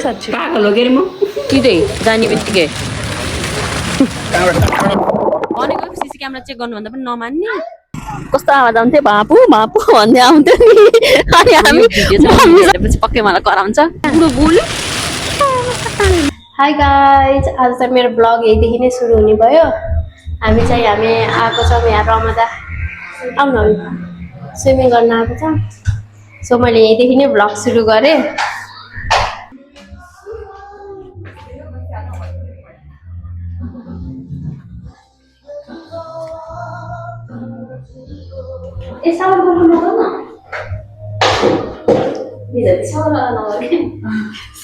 पागल हो के म किदै जाने बित्तिकै भनेको सिसी क्यामेरा चेक गर्नुभन्दा पनि नमान्ने कस्तो आवाज आउँथ्यो भापु भापु भन्दै आउँथ्यो नि अनि हामी पछि पक्कै मलाई कराउँछ बुढो बोल्यो। हाई गाइज, आज चाहिँ मेरो ब्लग यहीँदेखि नै सुरु हुने भयो। हामी आएको छौँ यहाँ रमादा आउन स्विमिङ गर्न आएको छ। सो मैले यहीँदेखि नै ब्लग सुरु गरेँ।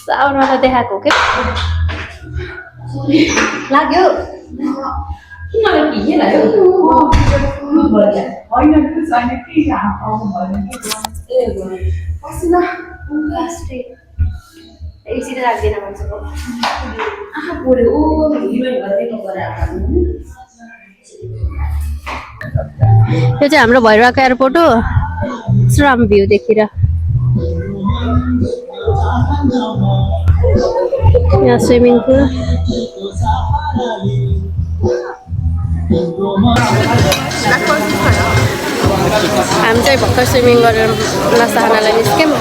साउरमा देखाएको के लाग्यो एकछिन राख्दैन मान्छेको यो चाहिँ हाम्रो भैरवाको एयरपोर्ट हो। राम्रो भ्यू देखेर यहाँ स्विमिङ पुल हामी चाहिँ भर्खर स्विमिङ गरेर माछा खानालाई निस्क्यौँ।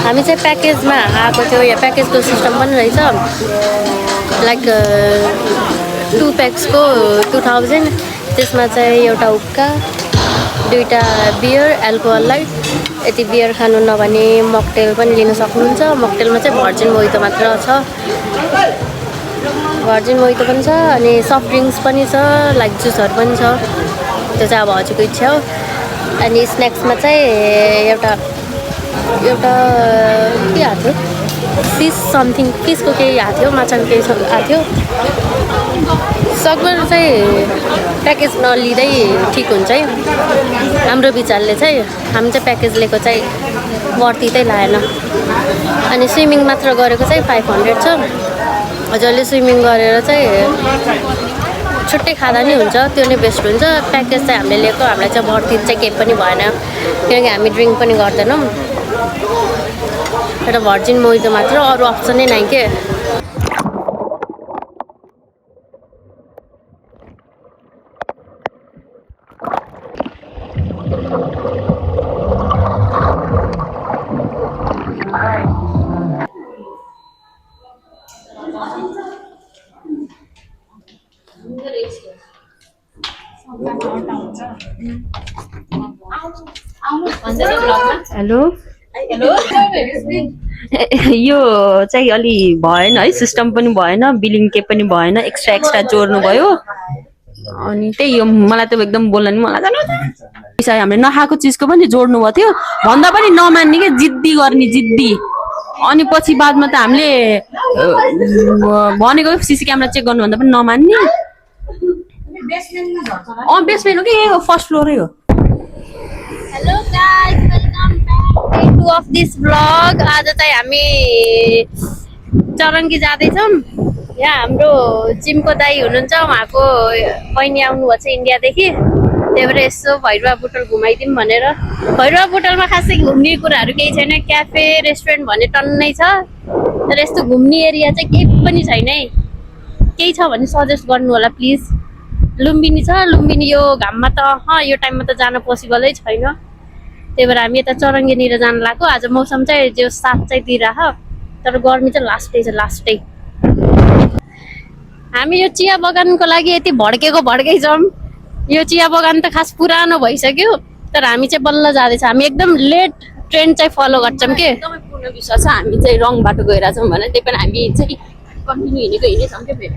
हामी चाहिँ प्याकेजमा आएको थियो। यहाँ प्याकेजको सिस्टम पनि रहेछ। लाइक 2 प्याक्सको 2000। त्यसमा चाहिँ एउटा हुक्का, 2टा बियर एल्कोहललाई। यति बियर खानु नभने मकटेल पनि लिन सक्नुहुन्छ। मकटेलमा चाहिँ भर्जिन मोहितो मात्र छ। भर्जिन मोहितो पनि छ अनि सफ्ट ड्रिङ्क्स पनि छ, लाइक जुसहरू पनि छ। त्यो चाहिँ अब हजुरको इच्छा हो। अनि स्न्याक्समा चाहिँ एउटा के आएको थियो, फिस समथिङ, फिसको केही आएको थियो, माछाको केही आएको थियो। सकभर चाहिँ प्याकेज नलिँदै ठिक हुन्छ है। हाम्रो विचारले चाहिँ हामी चाहिँ प्याकेज लिएको चाहिँ वर्ती चाहिँ लाएन। अनि स्विमिङ मात्र गरेको चाहिँ 500 छ। हजुरले स्विमिङ गरेर चाहिँ छुट्टै खाँदा नि हुन्छ, त्यो नै बेस्ट हुन्छ। प्याकेज चाहिँ हामीले लिएको, हामीलाई चाहिँ वर्ती चाहिँ केही पनि भएन किनकि हामी ड्रिङ्क पनि गर्दैनौँ। एउटा भर्जिन मोहितो मात्र, अरू अप्सनै नै के। हेलो यो चाहिँ अलि भएन है, सिस्टम पनि भएन, बिलिङ के पनि भएन, एक्स्ट्रा जोड्नु भयो। अनि त्यही हो, मलाई त एकदम बोल्न नि मलाई पैसा हामीले नखाएको चिजको पनि जोड्नु भएको थियो भन्दा पनि नमान्ने के, जिद्दी गर्ने जिद्दी। अनि पछि बादमा त हामीले भनेको सिसी क्यामेरा चेक गर्नुभन्दा पनि नमान्ने। बेसमेन्ट हो कि फर्स्ट फ्लोरै हो। Hello guys, welcome back day 2 of this blog. आज चाहिँ हामी चरङ्गी जाँदैछौँ। यहाँ हाम्रो जिमको दाई हुनुहुन्छ, उहाँको बहिनी आउनुभएको छ इन्डियादेखि। त्यही भएर यसो भैरवा बुटल घुमाइदिउँ भनेर। भैरवा बुटलमा खासै घुम्ने कुराहरू केही छैन, क्याफे रेस्टुरेन्ट भन्ने टन्नै छ, तर यस्तो घुम्ने एरिया चाहिँ केही पनि छैन है। केही छ भने सजेस्ट गर्नु होला प्लिज। लुम्बिनी छ, लुम्बिनी यो घाममा त यो टाइममा त जान पोसिबलै छैन। त्यही भएर हामी यता चरङ्गीनिर जान लागेको। आज मौसम चाहिँ जो साथ चाहिँ दिइरह, तर गर्मी चाहिँ लास्टै छ, लास्टै। हामी यो चिया बगानको लागि यति भड्कै छौँ। यो चिया बगान त खास पुरानो भइसक्यो, तर हामी चाहिँ बल्ल जाँदैछ। हामी एकदम लेट ट्रेन्ड चाहिँ फलो गर्छौँ के। एकदमै पूर्ण विश्वास छ हामी चाहिँ रङ बाटो गइरहेछौँ भने, त्यही पनि हामी चाहिँ कन्टिन्यू हिँडेछौँ क्या। फेरि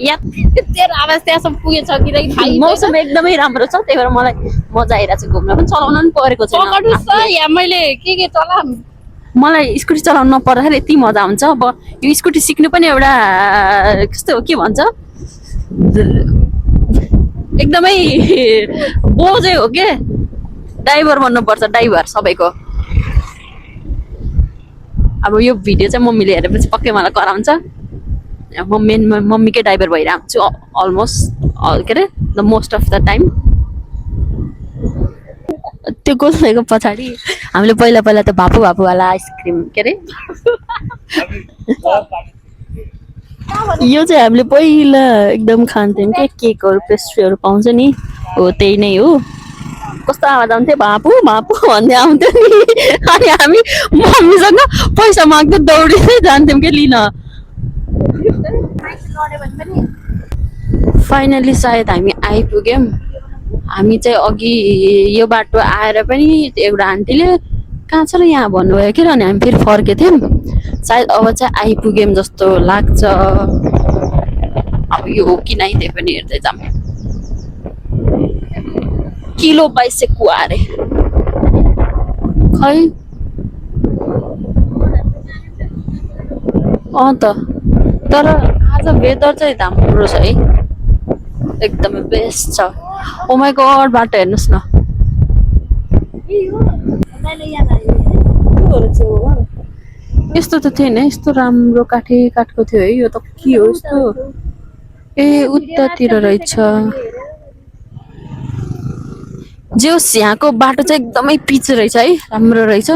या तेरो आवाज त्यहाँसम्म पुगेछ कि मौसम एकदमै राम्रो छ, त्यही भएर मलाई मजा आइरहेको छ। घुम्न पनि चलाउन पनि परेको छ। यहाँ मैले के चला, मलाई स्कुटी चलाउनु नपर्दाखेरि यति मजा हुन्छ। अब यो स्कुटी सिक्नु पनि एउटा कस्तो के भन्छ, एकदमै बोझै हो के। ड्राइभर भन्नुपर्छ, ड्राइभर सबैको। अब यो भिडियो चाहिँ मम्मीले हेरेपछि पक्कै मलाई कराउँछ। मम्मीकै ड्राइभर भइरहेको छु अलमोस्ट, के अरे the most of the time. त्यो गोल्नेको पछाडि हामीले पहिला पहिला त भापु भापुवाला आइसक्रिम के अरे यो चाहिँ हामीले पहिला एकदम खान्थ्यौँ के केकहरू पेस्ट्रीहरू पाउँछ नि हो त्यही नै हो कस्तो आवाज आउँथ्यो भापु भापु भन्दै आउँथ्यो नि अनि हामी मम्मीसँग पैसा माग्दै दौडिँदै जान्थ्यौँ कि लिन फाइनली सायद हामी आइपुग्यौँ हामी चाहिँ अघि यो बाटो आएर पनि एउटा आन्टीले कहाँ छ र यहाँ भन्नुभयो कि अनि हामी फेरि फर्केथ्यौँ सायद अब चाहिँ आइपुग्यौँ जस्तो लाग्छ अब यो हो कि नै त्यही पनि हेर्दै जाऊँ किलो बाइसे कुवा अरे खै त तर आज वेदर चाहिँ राम्रो छ है एकदमै बेस्ट छ ओ माई गड बाटो हेर्नुहोस् न यस्तो त थिएन यस्तो राम्रो काठको थियो है यो त के हो यस्तो ए उत्तातिर रहेछ जे होस् यहाँको बाटो चाहिँ एकदमै पिच रहेछ है राम्रो रहेछ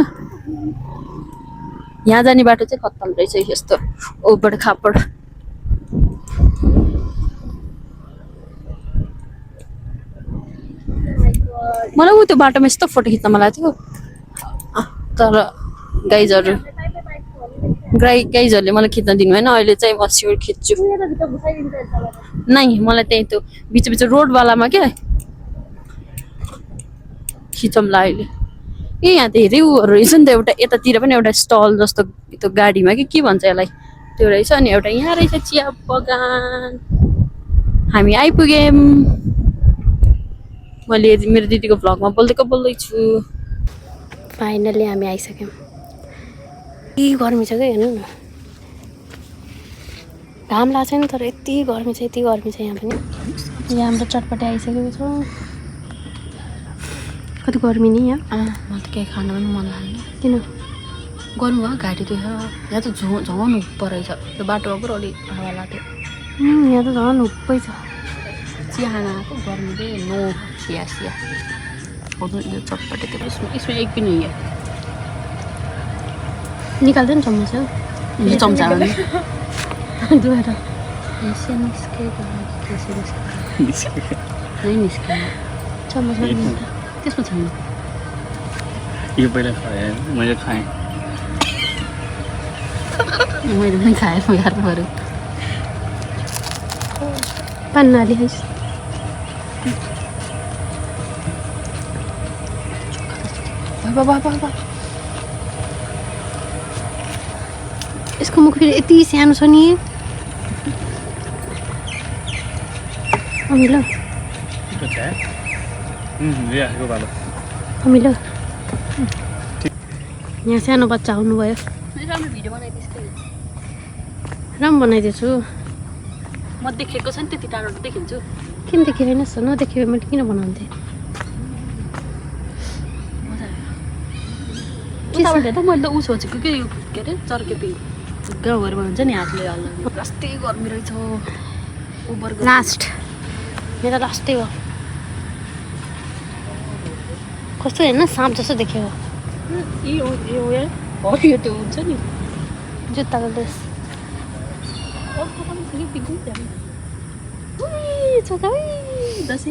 यहाँ जाने बाटो चाहिँ खत्तम रहेछ यस्तो ओबड खापड मलाई त्यो बाटोमा यस्तो फोटो खिच्न मन लाग्थ्यो तर गाइजहरूले मलाई खिच्न दिनु भएन अहिले चाहिँ म स्योर खिच्छु नै मलाई त्यही त्यो बिच रोडवालामा क्या खिचौँला अहिले ए यहाँ धेरै उहरू रहेछ नि त एउटा यतातिर पनि एउटा स्टल जस्तो त्यो गाडीमा के भन्छ यसलाई त्यो रहेछ अनि एउटा यहाँ रहेछ चिया बगान हामी आइपुग्यौँ मैले मेरो दिदीको भ्लगमा बोल्दैछु फाइनली हामी आइसक्यौँ यति गर्मी छ क्या हेर्नु न घाम लाग्छ नि तर यति गर्मी छ यहाँ पनि यहाँ हाम्रो चटपटे आइसकेको छ कति गर्मी नि यहाँ म त केही खान पनि मन लाग्दैन किन गर्नु भयो घाँटी दुख्छ यहाँ त झन् उप्पर रहेछ त्यो बाटोमा पुरा अलिक हावा लाग्थ्यो यहाँ त झन् हुप्पै छ चिया खाना आएको गर्मी नो चिया यो चटपटे त्यो यसमा एक पनि है निकाल्दै नि चम्चा यो चम्चा दुएर चम्चा त्यसमा छैन यो पहिला खाएँ मैले खाएँ मैले पनि खाएँ यार पऱ्यो पानी हालिहाल्छ यसको मुख फेरि यति सानो छ नि अमिलो अमिलो यहाँ सानो बच्चा आउनुभयो राम्रो बनाइदिएछु म देखेको छ नि त्यति टाढो देखिन्छु किन देखेन नदेखे मैले किन बनाउँथेँ मैले त ऊ सोचेको के अरे चर्के गाउँघरमा हुन्छ नि हातले हाल्नु कस्तै गर्मी रहेछ ओभर लास्ट मेरो लास्टै हो कस्तो हेर्न साँप जस्तो देखेको यो त्यो हुन्छ नि जुत्ताको ड्रेस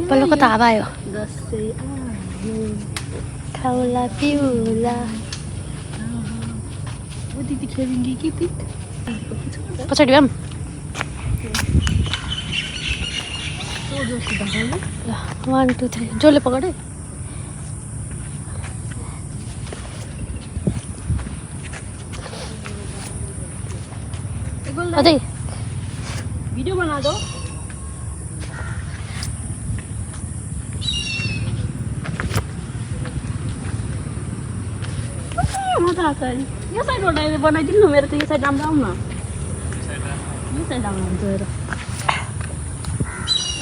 पहिला कता हावा आयो खाउला पिउला दिदी खेलिङ्गे कि पछाडि भए ल 1 2 3 जसले पकडे अझै भिडियो बना दो मजा आउँछ यो साइडबाट बनाइदिनु न मेरो त यो साइड राम्रो आउन यो साइड आउनु हुन्छ हेर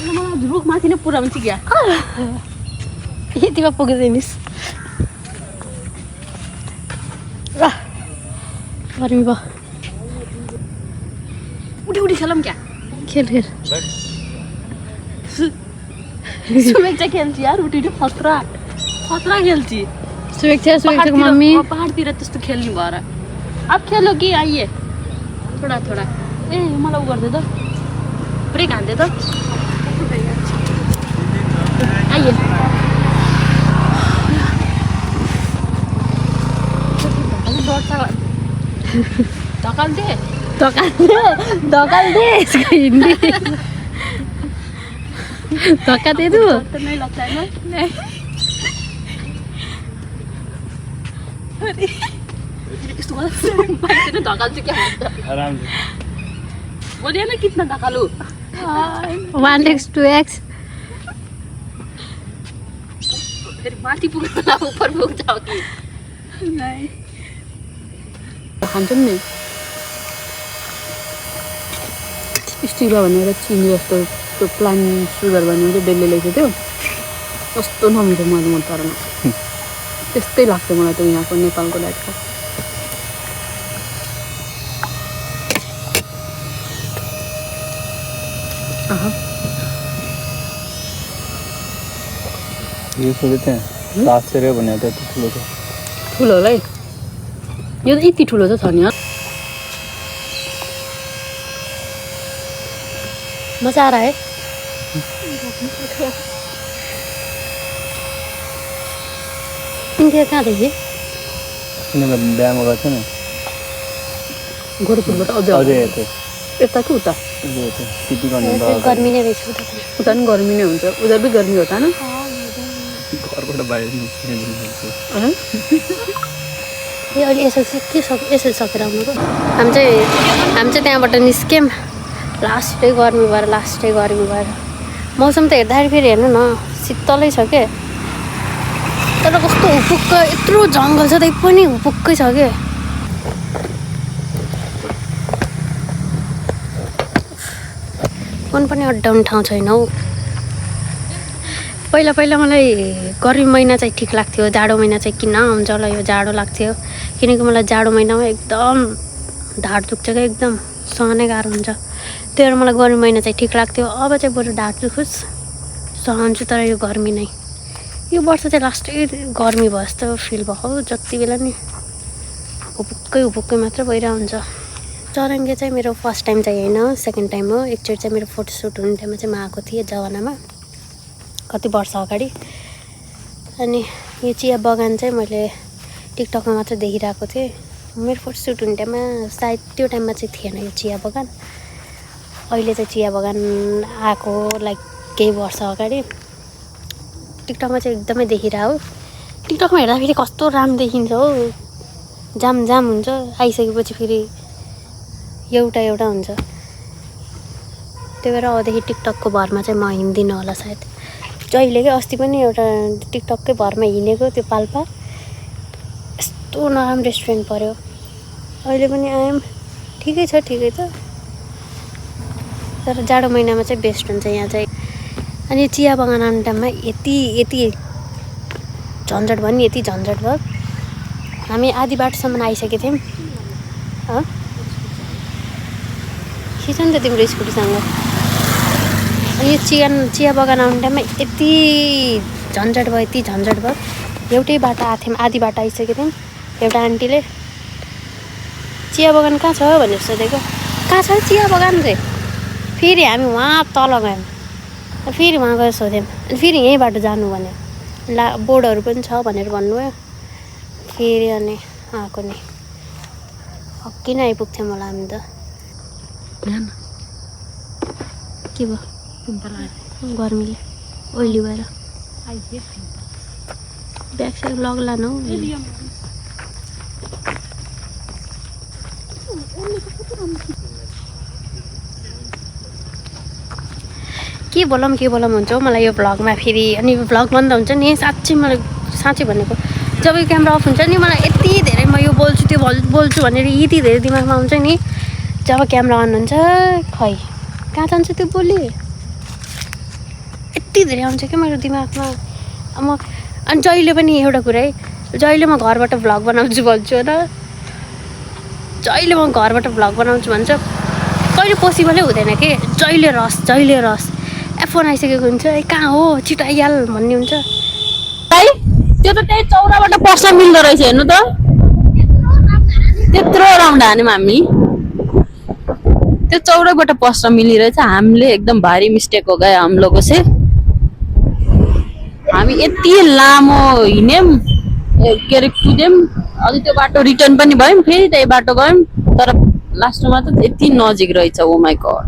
मलाई रुख माथि नै पुरा हुन्छ क्या यतिमा पुगिदिनुहोस् ल गर्मी भयो उठी खेलौँ क्या खेल सुमेक चाहिँ खेल्छु यार उठी खतरा खतरा खेल्छ सुवेक्षा को मम्मी पहाडतिर त्यस्तो खेल्ने भएर अब खेलो कि आइए थोडा थोडा ए मलाई उ गर्दै त ब्रेक हान्दै त आइए धकाल दे इसको हिंदी धक्का दे दो तो नहीं लगता है ना नहीं इसको मैंने धकाल से क्या होता है आराम से बोलिए ना कितना धकालू 1x 2x फिर माथि पुग्दा ऊपर पुग्छ कि नहीं खान्छौँ नि स्टिभा भनेर चिनी जस्तो त्यो प्लान सुगर भन्ने चाहिँ डेली ल्याएको थियो कस्तो नमिठो मलाई मन परेन त्यस्तै लाग्छ मलाई त यहाँको नेपालको डाइटको ये सोचते हैं 7 से रे बनाते हैं ठुलो छ ठुलो होला है यो त यति ठुलो छ नि मजा आ रहा है इन्डिया कहाँदेखि किनभने बिहामा गएको छ नि गोरखपुरबाट अझै यतै यता कि उता सिटी गर्ने गर्मी नै रहेछ उता पनि गर्मी नै हुन्छ उधर भी गर्मी होता ना घरबाट बाहिर निस्किने यो अहिले एसएलसी एसएलसी सकेर आउनुको हामी चाहिँ त्यहाँबाट निस्क्यौँ लास्टै गर्मी भएर मौसम त हेर्दाखेरि फेरि हेर्नु न शीतलै छ के तर कस्तो हुपुक्क यत्रो जङ्गल छ त्यही पनि हुपुक्कै छ के कुन पनि अड्डाउने ठाउँ छैन हौ पहिला मलाई गर्मी महिना चाहिँ ठिक लाग्थ्यो जाडो महिना चाहिँ किन आउँछ होला यो जाडो लाग्थ्यो किनकि मलाई जाडो महिनामा एकदम ढाड दुख्छ क्या एकदम सहनै गाह्रो हुन्छ त्यही भएर मलाई गर्मी महिना चाहिँ ठिक लाग्थ्यो अब चाहिँ बरु ढाड दुखोस् सहन्छु तर यो गर्मी नै यो वर्ष चाहिँ लास्टै गर्मी भयो जस्तो फिल भयो जति बेला नि हुपुक्कै मात्र भइरहेको हुन्छ चरङ्गे चाहिँ मेरो फर्स्ट टाइम चाहिँ होइन सेकेन्ड टाइम हो एकचोटि चाहिँ मेरो फोटोसुट हुने टाइममा चाहिँ म आएको थिएँ जवानामा कति वर्ष अगाडि अनि यो चिया बगान चाहिँ मैले टिकटकमा मात्र देखिरहेको थिएँ मेरो फोटोसुट हुने टाइममा सायद त्यो टाइममा चाहिँ थिएन यो चिया बगान अहिले चाहिँ चिया बगान आएको लाइक केही वर्ष अगाडि टिकटकमा चाहिँ एकदमै देखिरहेको टिकटकमा हेर्दाखेरि कस्तो राम्रो देखिन्छ हौ जाम हुन्छ आइसकेपछि फेरि एउटा हुन्छ त्यही भएर अबदेखि टिकटकको भरमा चाहिँ म हिँड्दिनँ होला सायद जहिले क्या अस्ति पनि एउटा टिकटककै भरमा हिँडेको त्यो पाल्पा यस्तो नराम्रो रेस्टुरेन्ट पऱ्यो अहिले पनि आयौँ ठिकै छ तर जाडो महिनामा चाहिँ बेस्ट हुन्छ यहाँ चाहिँ अनि चिया बगान आउने टाइममा यति झन्झट भयो नि यति झन्झट भयो हामी आधी बाटोसम्म आइसकेको थियौँ खिच नि त तिम्रो स्कुटीसँग अनि यो चिया बगान आउने टाइममा यति झन्झट भयो एउटै बाटो आएको थियौँ आधी बाटो आइसकेको थियौँ एउटा आन्टीले चिया बगान कहाँ छ भनेर सोधेको कहाँ छ चिया बगान चाहिँ फेरि हामी वहाँ तल गयौँ फेरि वहाँ गएर सोध्यौँ अनि फेरि यहीँ बाटो जानु भन्यो बोर्डहरू पनि छ भनेर भन्नुभयो फेरि अनि आएको नि किन आइपुग्थ्यौँ होला हामी त के भयो गर्मीले ओइली भएर ब्याग स्याग लग्ला न हौ के बोलौँ हुन्छ हौ मलाई यो भ्लगमा फेरि अनि भ्लग बन्द हुन्छ नि साँच्चै भनेको जब यो क्यामेरा अफ हुन्छ नि मलाई यति धेरै म यो बोल्छु त्यो बोल्छु भनेर यति धेरै दिमागमा आउँछ नि जब क्यामेरा अन हुन्छ खै कहाँ जान्छ त्यो बोली यति धेरै आउँछ क्या मेरो दिमागमा म अनि जहिले पनि एउटा कुरा है जहिले म घरबाट भ्लग बनाउँछु भन्छु होइन जहिले म घरबाट भ्लग बनाउँछु भन्छ कहिले पोसिबलै हुँदैन कि जहिले रस फोन आइसकेको हुन्छ ए कहाँ हो छिटो आइहाल भन्ने हुन्छ है त्यो त त्यही चौराबाट पस्न मिल्दो रहेछ हेर्नु त त्यत्रो राउन्ड हान्यौँ हामी त्यो चौराबाट पस्न मिलिरहेछ हामीले एकदम भारी मिस्टेक हो गयो हम लोगों से हामी यति लामो हिँड्यौँ के अरे कुद्यौँ अनि त्यो बाटो रिटर्न पनि भयौँ फेरि त्यही बाटो गयौँ तर लास्टमा त यति नजिक रहेछ ओ माई गड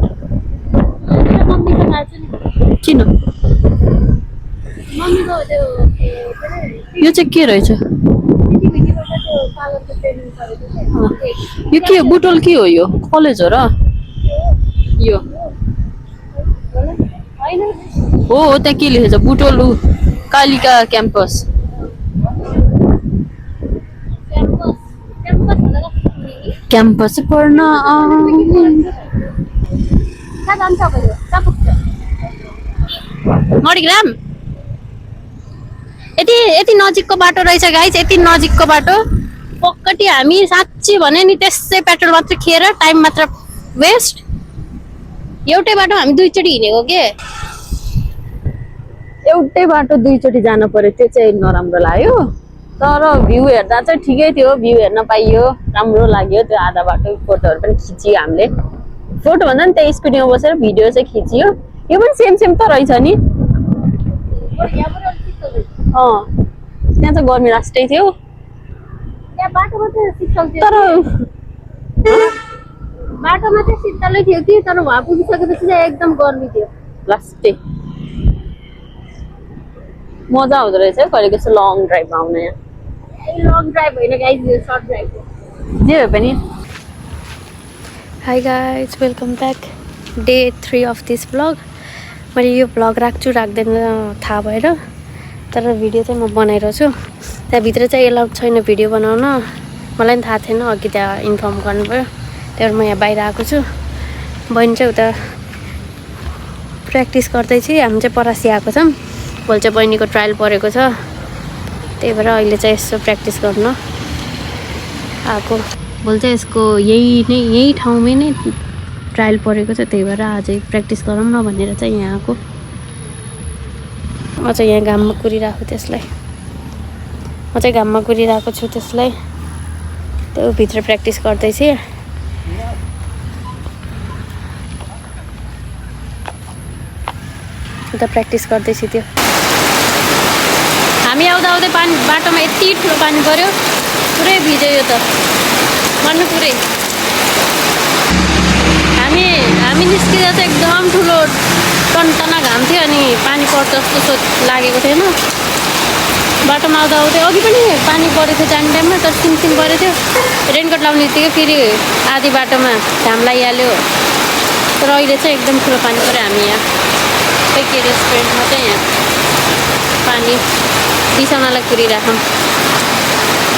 किन यो चाहिँ के रहेछ यो के बुटोल के हो यो कलेज हो र यो हो त्यहाँ के लेखेछ बुटोल कालिका क्याम्पस क्याम्पस पढ्न मणिग्राम यति यति नजिकको बाटो रहेछ गाइस यति नजिकको बाटो पक्कटी हामी साँच्ची भने नि त्यसै पेट्रोल मात्र खेर टाइम मात्र वेस्ट एउटै बाटो हामी दुईचोटि हिँडेको के एउटै बाटो दुईचोटि जानु पर्यो त्यो चाहिँ नराम्रो लाग्यो तर भ्यू हेर्दा चाहिँ ठिकै थियो भ्यू हेर्न पाइयो राम्रो लाग्यो त्यो आधा बाटो फोटोहरू पनि खिचियो हामीले फोटो भन्दा नि त्यही स्कुटीमा बसेर भिडियो चाहिँ खिचियो यो पनि सेम सेम त रहेछ नि त्यहाँ चाहिँ गर्मी लास्टै थियो तर बाटोमा चाहिँ शीतलै थियो कि तर वहाँ पुगिसकेपछि चाहिँ एकदम गर्मी थियो लास्टै मजा आउँदो रहेछ कहिले कस्तो लङ ड्राइभ आउन यहाँ लङ ड्राइभ होइन गाइज यो सर्ट ड्राइभ हो जे भए पनि hi guys welcome back day 3 of this vlog मैले यो भ्लग राख्छु राख्दैन थाहा भएर तर भिडियो चाहिँ म बनाइरहेको छु त्यहाँभित्र चाहिँ एलाउड छैन भिडियो बनाउन मलाई पनि थाहा थिएन अघि त्यहाँ इन्फर्म गर्नुभयो त्यहाँबाट म यहाँ बाहिर आएको छु बहिनी चाहिँ उता प्र्याक्टिस गर्दैछु हामी चाहिँ परासी आएको छौँ भोलि चाहिँ बहिनीको ट्रायल परेको छ त्यही भएर अहिले चाहिँ यसो प्र्याक्टिस गर्न आएको भोलि चाहिँ यसको यही ठाउँमै नै ट्रायल परेको छ त्यही भएर अझै प्र्याक्टिस गरौँ न भनेर चाहिँ यहाँ आएको म चाहिँ यहाँ घाममा कुरिरहेको त्यसलाई म चाहिँ घाममा कुरिरहेको छु त्यसलाई त्यो भित्र प्र्याक्टिस गर्दैछु उता प्र्याक्टिस गर्दैछु त्यो हामी आउँदा आउँदै पानी बाटोमा यति ठुलो पानी पऱ्यो पुरै भिज्यो यो त भन्नु पुरै हामी निस्किँदा चाहिँ एकदम ठुलो टन्टना घाम थियो अनि पानी पर्छ जस्तो लागेको थिएन बाटोमा आउँदा आउँदै अघि पनि पानी परेको थियो जाने टाइममा तर सिमसिम परेको थियो रेनकोट लाउने बित्तिकै फेरि आधी बाटोमा घाम लागिहाल्यो तर अहिले चाहिँ एकदम ठुलो पानी पऱ्यो हामी यहाँ के रेस्टुरेन्टमा चाहिँ यहाँ पानी बिसाउनलाई कुरिराखौँ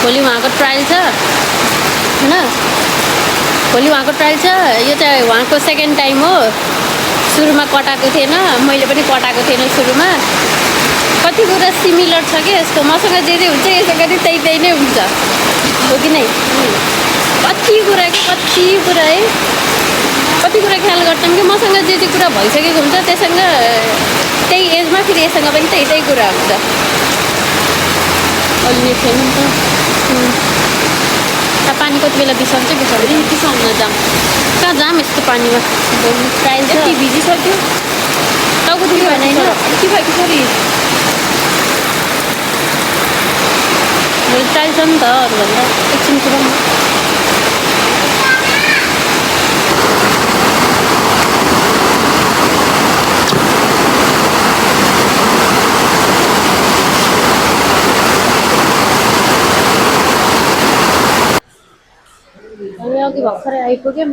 भोलि उहाँको ट्रायल छ होइन भोलि उहाँको ट्रायल छ यो चाहिँ उहाँको सेकेन्ड टाइम हो सुरुमा कटाएको थिएन मैले पनि कटाएको थिएन सुरुमा कति कुरा सिमिलर छ कि यसको मसँग जे जे हुन्छ यसो गरी त्यही नै हुन्छ हो कि नै कति कुरा है कति कुरा ख्याल गर्छौँ कि मसँग जे जे कुरा भइसकेको हुन्छ त्योसँग त्यही एजमा फेरि यसँग पनि त्यही कुरा हुन्छ अहिले छैन नि त पानी कति बेला बिसाउँछ बिसाउन जाम कहाँ जाम यस्तो पानीमा ट्रायल यति भिजिसक्यो टाउको दुख्यो भने होइन के भएको छ नि भोलि ट्रायल छ नि त अरूभन्दा एकछिन कुरा हामी अघि भर्खरै आइपुग्यौँ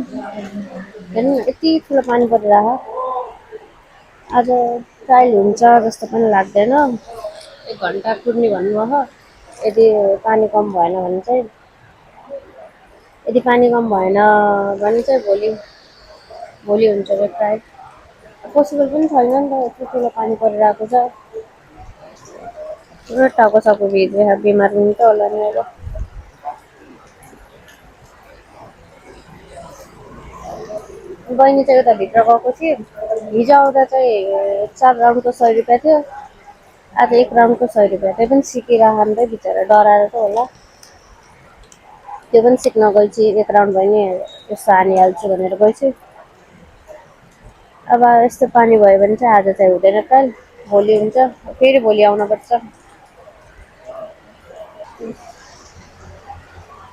हेर्नु यति ठुलो पानी परेर आज ट्रायल हुन्छ जस्तो पनि लाग्दैन 1 घन्टा कुर्ने भन्नुभयो यदि पानी कम भएन भने चाहिँ भोलि हुन्छ र ट्रायल पोसिबल पनि छैन नि त यति ठुलो पानी परिरहेको छ पुरा टाउको साको भिजेर बिमार हुन्छ होला नि अब बहिनी चाहिँ उता भित्र गएको थिएँ हिजो आउँदा चाहिँ 4 राउन्डको 100 रुपियाँ थियो आज एक राउन्डको 100 रुपियाँ, त्यो पनि सिकिरहँदै बिचरा डराएर त होला, त्यो पनि सिक्न गएपछि एक राउन्ड भयो नि यस्तो हानिहाल्छु भनेर गएछु। अब यस्तो पानी भयो भने चाहिँ आज चाहिँ हुँदैन त, भोलि हुन्छ, फेरि भोलि आउनुपर्छ।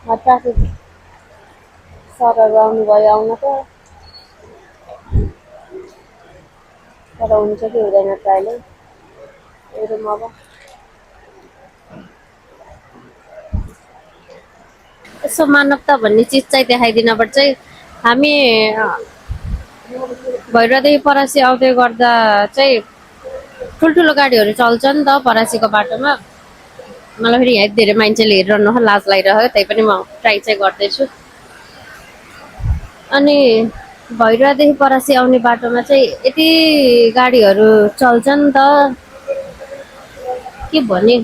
ट्राफिक सरहरू आउनुभयो आउन त, तर हुन्छ कि हुँदैन त अहिले हेरौँ अब। यसो मानवता भन्ने चिज चाहिँ देखाइदिनपर्छ है। हामी भैरवादेखि परासी आउँदै गर्दा चाहिँ ठुल्ठुलो गाडीहरू चल्छ नि त परासीको बाटोमा। मलाई फेरि यहाँ धेरै मान्छेले हेरिरहनु लाज लागिरह्यो, त्यही पनि म ट्राई चाहिँ गर्दैछु। अनि भैरवादेखि परासी आउने बाटोमा चाहिँ यति गाडीहरू चल्छ नि त के भने।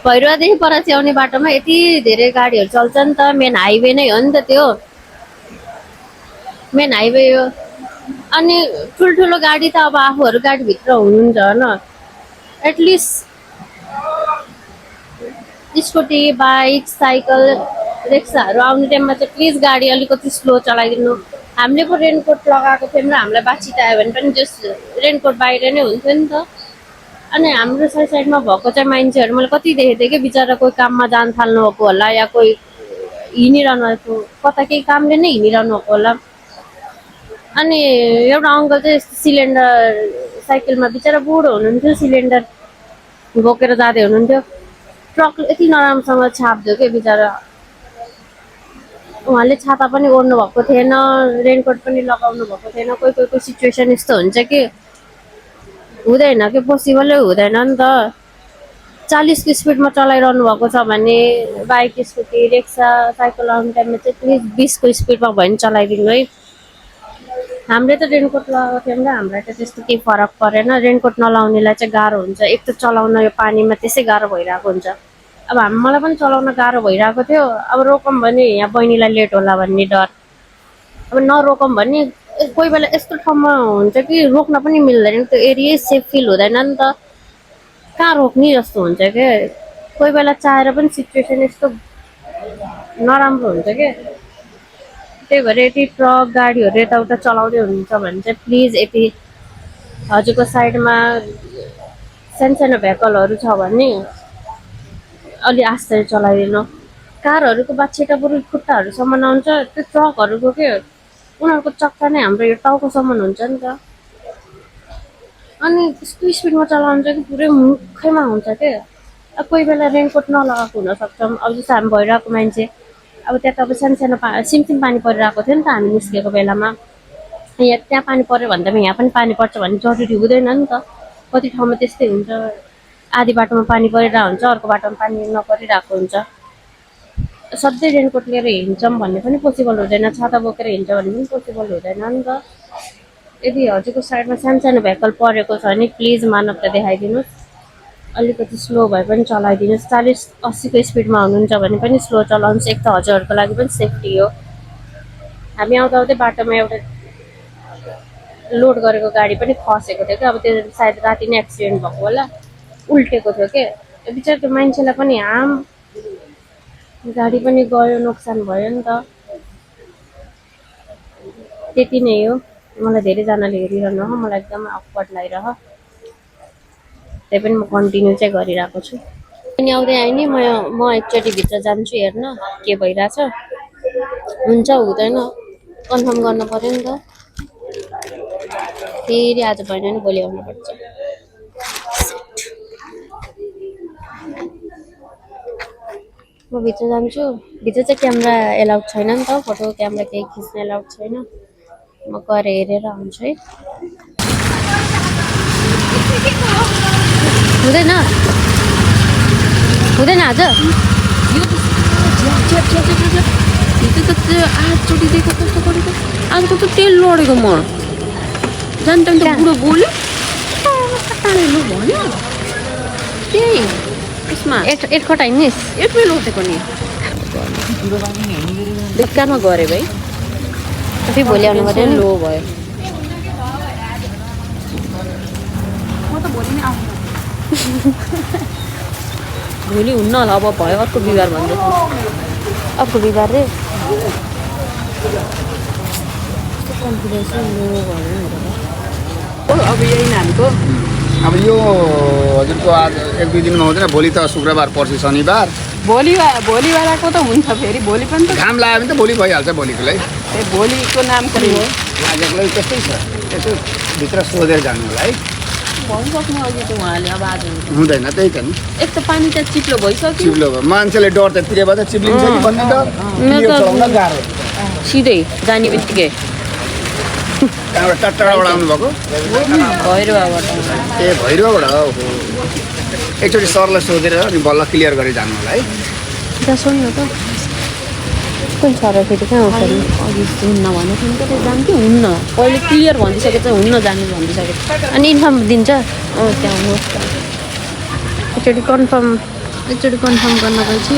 भैरवादेखि परासी आउने बाटोमा यति धेरै गाडीहरू चल्छ नि त, मेन हाइवे नै हो नि त त्यो, मेन हाइवे हो। अनि ठुल्ठुलो गाडी त अब आफूहरू गाडीभित्र हुनुहुन्छ होइन, एटलिस्ट स्कुटी बाइक साइकल रिक्साहरू आउने टाइममा चाहिँ प्लिज गाडी अलिकति स्लो चलाइदिनु। हामीले पो रेनकोट लगाएको थियौँ र हामीलाई बाछिटायो भने पनि जस रेनकोट बाहिर नै हुन्थ्यो नि त। अनि हाम्रो साइडमा भएको चाहिँ मान्छेहरू मैले कति देखेको थिएँ कि बिचरा कोही काममा जान थाल्नु भएको होला या कोही हिँडिरहनु भएको, कता केही कामले नै हिँडिरहनु भएको होला। अनि एउटा अङ्कल चाहिँ सिलिन्डर साइकलमा बिचरा बुढो हुनुहुन्थ्यो, सिलिन्डर बोकेर जाँदै हुनुहुन्थ्यो, ट्रकले यति नराम्रोसँग छाप्दियो कि बिचरा। उहाँले छाता पनि ओढ्नु भएको थिएन, रेनकोट पनि लगाउनु भएको थिएन। कोही कोहीको सिचुएसन यस्तो हुन्छ कि हुँदैन कि पोसिबलै हुँदैन नि त। 40को स्पिडमा चलाइरहनु भएको छ भने बाइक स्कुटी रिक्सा साइकल आउने टाइममा चाहिँ प्लिज 20को स्पिडमा भयो भने चलाइदिनु है। हामीले त रेनकोट लगाएको थियौँ र हामीलाई त त्यस्तो केही फरक परेन। रेनकोट नलाउनेलाई चाहिँ गाह्रो हुन्छ, एक त चलाउन यो पानीमा त्यसै गाह्रो भइरहेको हुन्छ। अब मलाई पनि चलाउन गाह्रो भइरहेको थियो। अब रोकौँ भने यहाँ बहिनीलाई लेट होला भन्ने डर, अब नरोकौँ भने कोही बेला यस्तो ठाउँमा हुन्छ कि रोक्न पनि मिल्दैन, त्यो एरिया सेफ फिल हुँदैन नि त, कहाँ रोक्ने जस्तो हुन्छ क्या। कोही बेला चाहेर पनि सिचुएसन यस्तो नराम्रो हुन्छ क्या। त्यही भएर यति ट्रक गाडीहरू यताउता चलाउँदै हुनुहुन्छ भने चाहिँ प्लिज यति हजुरको साइडमा सानसानो भेहिकलहरू छ भने अलि आस्ते चलाइदिनु। कारहरूको बाछिटा बरु खुट्टाहरूसम्म आउँछ, त्यो ट्रकहरूको के उनीहरूको चक्का नै हाम्रो यो टाउकोसम्म हुन्छ नि त। अनि त्यस्तो स्पिडमा चलाउँछ कि पुरै मुखैमा हुन्छ क्या। अब कोही बेला रेनकोट नलगाएको हुनसक्छ। अब जस्तो हामी भइरहेको मान्छे, अब त्यहाँ त अब सानसानो सिमसिम पानी परिरहेको थियो नि त हामी निस्केको बेलामा। यहाँ त्यहाँ पानी पऱ्यो भन्दामा यहाँ पनि पानी पर्छ भन्ने जरुरी हुँदैन नि त। कति ठाउँमा त्यस्तै हुन्छ, आधी बाटोमा पानी परिरहेको हुन्छ, अर्को बाटोमा पानी नपरिरहेको हुन्छ। सधैँ रेनकोट लिएर हिँड्छौँ भन्ने पनि पोसिबल हुँदैन, छाता बोकेर हिँड्छ भन्ने पनि पोसिबल हुँदैन नि त। यदि हजुरको साइडमा सानसानो भेहिकल परेको छ भने प्लिज मानवता देखाइदिनुहोस्, अलिकति स्लो भए पनि चलाइदिनुहोस्। 40-80को स्पिडमा हुनुहुन्छ भने पनि स्लो चलाउनुहोस्, एक त हजुरहरूको लागि पनि सेफ्टी हो। हामी आउँदा आउँदै बाटोमा एउटा लोड गरेको गाडी पनि खसेको थियो क्या। अब त्यो सायद राति नै एक्सिडेन्ट भएको होला, उल्टेको थियो क्या। बिचरा त्यो मान्छेलाई पनि हार्म, गाडी पनि गयो, नोक्सान भयो नि त। त्यति नै हो। मलाई धेरैजनाले हेरिरहनु हो, मलाई एकदमै अकवर्ड लागिरह, त्यही पनि म कन्टिन्यू चाहिँ गरिरहेको छु। अनि आउँदै आएँ नि म एकचोटि भित्र जान्छु हेर्न के भइरहेछ, हुन्छ हुँदैन कन्फर्म गर्नु पऱ्यो नि त। फेरि आज भएन नि भोलि आउनुपर्छ। म भित्र जान्छु, भित्र चाहिँ क्यामेरा एलाउड छैन नि त, फोटो क्यामेरा केही खिच्न एलाउड छैन। म गएर हेरेर आउँछु है। हुँदैन हुँदैन आज आठचोटि दिएको कस्तो गरेको, आजको त तेल लडेको म जाने टाइम त बुढो बोल्यो टाढेलो भन्यो त्यही यसमा एटखोट हिँड्निस्, एकमै लडेको नि बेकारमा गरे भाइ। फेरि भोलि आउनु पऱ्यो नि। लो भयो। भोलि हुन्न होला अब भयो अर्को बिहिबार भन्दै अर्को बिहिबार रे कन्फिडेन्स अब यही नानीको अब यो हजुरको आज 1-2 दिनमा हुँदैन भोलि त शुक्रबार पर्सि शनिबार भोलिवालाको त हुन्छ फेरि भोलि पनि त घाम लाग्यो भने त भोलि भइहाल्छ भोलिकोलाई भोलिको नामकरण हो आजकोलाई त्यस्तै छ यसो भित्र सोधेर जानु होला है भइसक्नु अघि त उहाँले अब आज हुँदैन त्यही त नि एक त पानी त चिप्लो भइसक्यो चिप्लो भयो मान्छेले डर त तिरेबाट चिप्लिन्छ कि भन्ने त यो चलाउन गाह्रो सिधै जाने बित्तिकै त्यहाँबाट टाढाबाट आउनुभएको भैरवाबाट ए भैरवाबाट हो एकचोटि सरलाई सोधेर अनि बल्ल क्लियर गरेर जानु होला है त्यहाँ सुन्नु त कुन छ र फेरि कहाँ आउँछ नि अघि हुन्न भनेको नि त त्यो जान्थ्यो हुन्न पहिले क्लियर भनिसकेको चाहिँ हुन्न जानु भनिसकेको अनि इन्फर्म दिन्छ त्यहाँ आउनुहोस् त एकचोटि कन्फर्म गर्नपछि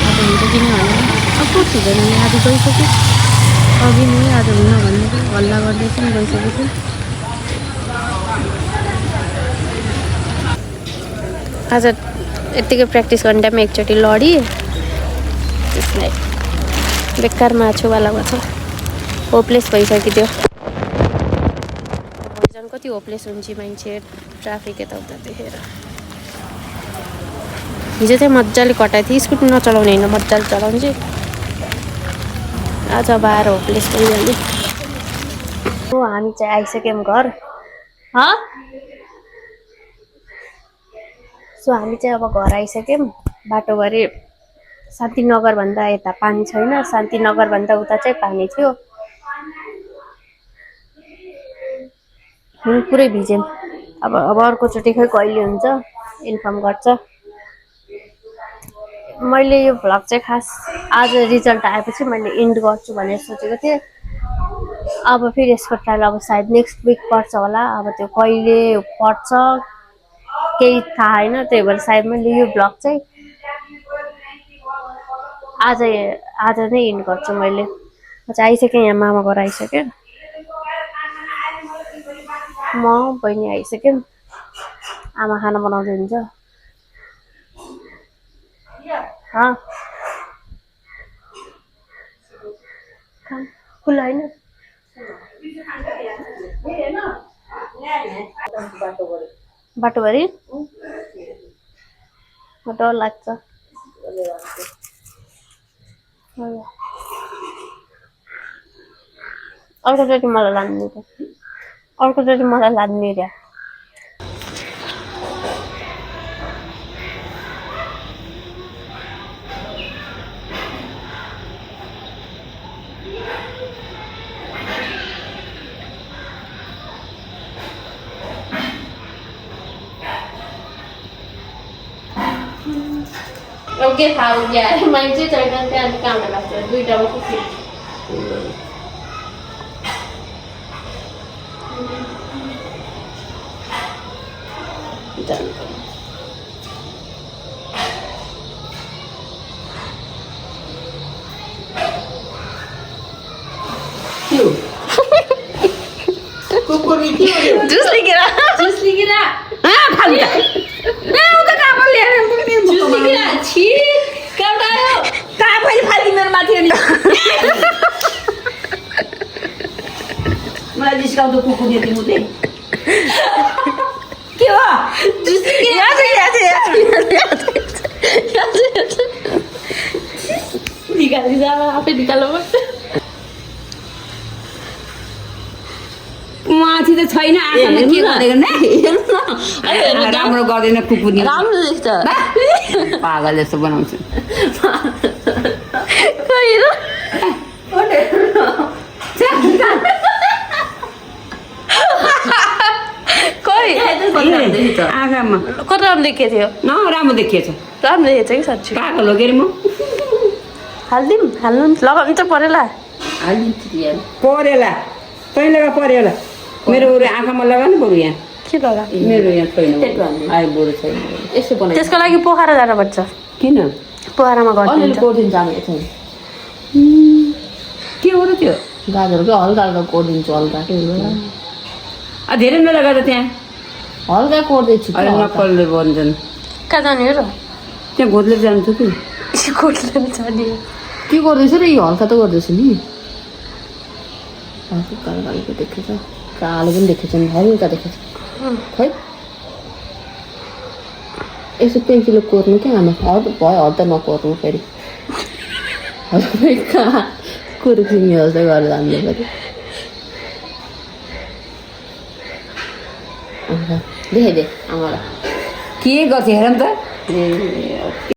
आज हुन्छ कि नै होला अब कोच हुँदैन नि आज गइसक्यो अघि नै आज हुन्न भन्दै थियो हल्ला गर्दै पनि गइसकेको थियो आज यत्तिकै प्र्याक्टिस गर्ने टाइममा एकचोटि लडी त्यसलाई बेकारमा छुवालामा छ होपलेस भइसक्यो त्यो झन् कति होपलेस हुन्छ मान्छे ट्राफिक यताउता देखेर हिजो चाहिँ मजाले कटाएको थिएँ स्कुटी नचलाउने होइन मजाले चलाउने चाहिँ आज अब आएर होपलेस भइहाल्यो हो हामी चाहिँ आइसक्यौँ घर सो हामी चाहिँ अब घर आइसक्यौँ बाटोभरि शान्तिनगरभन्दा यता पानी छैन शान्तिनगरभन्दा उता चाहिँ पानी थियो पुरै भिज्यौँ अब अर्कोचोटि खै कहिले हुन्छ इन्फर्म गर्छ मैले यो भ्लग चाहिँ खास आज रिजल्ट आएपछि मैले इन्ड गर्छु भनेर सोचेको थिएँ अब फेरि यसको ट्रायल अब सायद नेक्स्ट विक पर्छ होला अब त्यो कहिले पर्छ केही थाहा होइन त्यही भएर सायद मैले यो भ्लग चाहिँ आज नै इन्ड गर्छु मैले चाहिँ आइसकेँ यहाँ मामा घर आइसक्यो म बहिनी आइसक्यौँ आमा खाना बनाउँदै हुन्छ खुल्ला होइन बाटोभरि डर लाग्छ अर्कोचोटि मलाई लाद्ने रे ओके थाहा गया मान्छे छैन त्यहाँ कहाँबाट लाग्छ दुईवटा मात्रै जुस लिएर मलाई जिस्काउँदो कुकुर दिए तिमीले के हो आफै निकाल्नु पर्छ माथि त छैन आँखामा के गरेको राम्रो गर्दैन कुकुर राम्रो देख्छ पागल जस्तो बनाउँछ आँखामा कता राम्रो देखेको थियो राम्रो देखिएछ राम्रो देखेको छ कि साँच्ची पागल हो के अरे म हाल्दिउँ हाल्नु लगाउनु त परेला परेला तैँ लगा परेला मेरो आँखामा लगा नि बरु यहाँ के लगा मेरो यहाँ छैन आयो बरु छैन यसो बनाइ त्यसको लागि पोखरा जानुपर्छ किन पोखरामा गरिदिन्छ कोडिन्छ के हो र त्यो गाजरको हल्का हल्का कोडिन्छु हल्का के धेरै नलगा त त्यहाँ हल्का कोर्दैछु अहिले नक्कलले भन्छन् कहाँ जाने हो र त्यहाँ घोद्ले जान्छु कि कोटले जाने के गर्दैछ र यो हल्का त गर्दैछु नि हल्का कालो कालो देखेछ कालो पनि देखेछ नि हल्का देखेछ खै यसो पेन्सिलले कोर्नु क्या आमा भयो हद नकोर्नु फेरि कहाँ कुर्सिनी जस्तै गरेर जान्नु पऱ्यो देखाइदे आमालाई के गर्छ हेर नि त